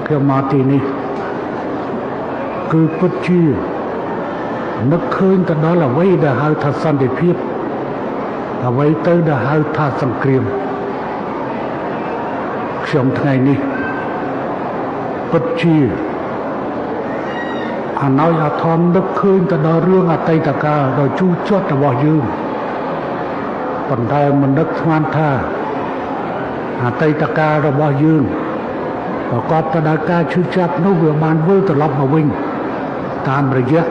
ខ្ញុំមកទីនេះគឺពិតជានឹកឃើញទៅដល់អ្វីដែលហៅថាសន្តិភាពអ្វីទៅដែលហៅថាសង្គ្រាមខ្ញុំថ្ងៃនេះពិតជាអណោយអធមនឹកឃើញទៅដល់រឿងអតីតកាលដ៏ជូរចត់របស់យើងប៉ុន្តែមិននឹកស្មានថាអតីតកាលរបស់យើងប្រកបទៅដោយការឈឺចាប់នោះវាបានវិលត្រឡប់មកវិញតាមរយៈ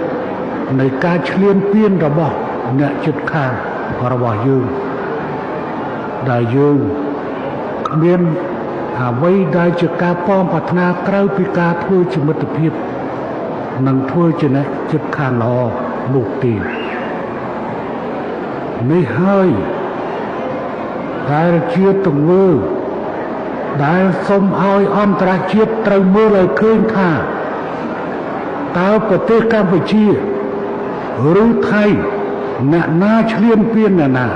នៃការឈ្លានពានរបស់អ្នកជិតខាងរបស់យើងដែលយើងគ្មានអ្វីដែលជាការប៉ងប្រាថ្នាក្រៅពីការធ្វើជាមិត្តភាពនិងធ្វើជាអ្នកជិតខាងល្អនោះទេនេះហើយដែលជាទង្វើដែលសូមឲ្យអន្តរជាតិត្រូវមើលឲ្យឃើញថាតើប្រទេសកម្ពុជាឬថៃអ្នកណាឈ្លានពានអ្នកណា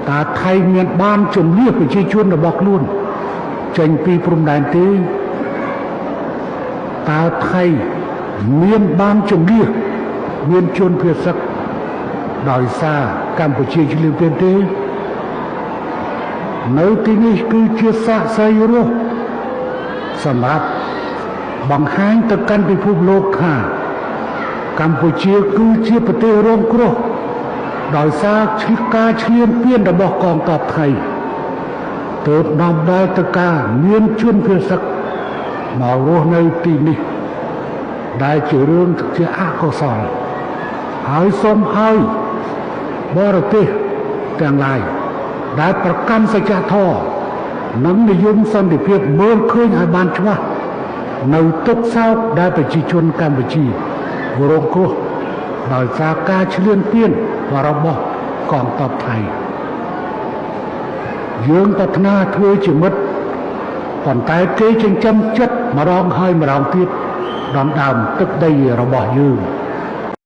តើថៃមានបានជំនះប្រជាជនរបស់ខ្លួនចេញពីព្រំដែនទេតើថៃមានបានជំនះមានជនភៀសសឹកដោយសារកម្ពុជាឈ្លានពានទេនៅទីនេះគឺជាសាក្សីរស់សម្រាប់បង្ហាញទៅកាន់ពិភពលោកថាកម្ពុជាគឺជាប្រទេសរងគ្រោះដោយសារការឈ្លានពានរបស់កងទ័ពថៃទើបនាំដល់ទៅការមានជនភៀសសឹកមករស់នៅទីនេះដែលជារឿងជាអកុសលហើយសូមឲ្យបរទេសទាំងឡាយដែលប្រកាន់សច្ចធម៌និងនិយមសន្តិភាពមើលឃើញឲ្យបានច្បាស់នៅទុក្ខសោកដែលប្រជាជនកម្ពុជារងគ្រោះដោយសារការឈ្លានពានរបស់កងទ័ពថៃយើងប្រាថ្នាធ្វើជាមិត្តប៉ុន្តែគេចិញ្ចឹមចិត្តម្ដងហើយម្ដងទៀតដណ្ដើមទឹកដីរបស់យើង។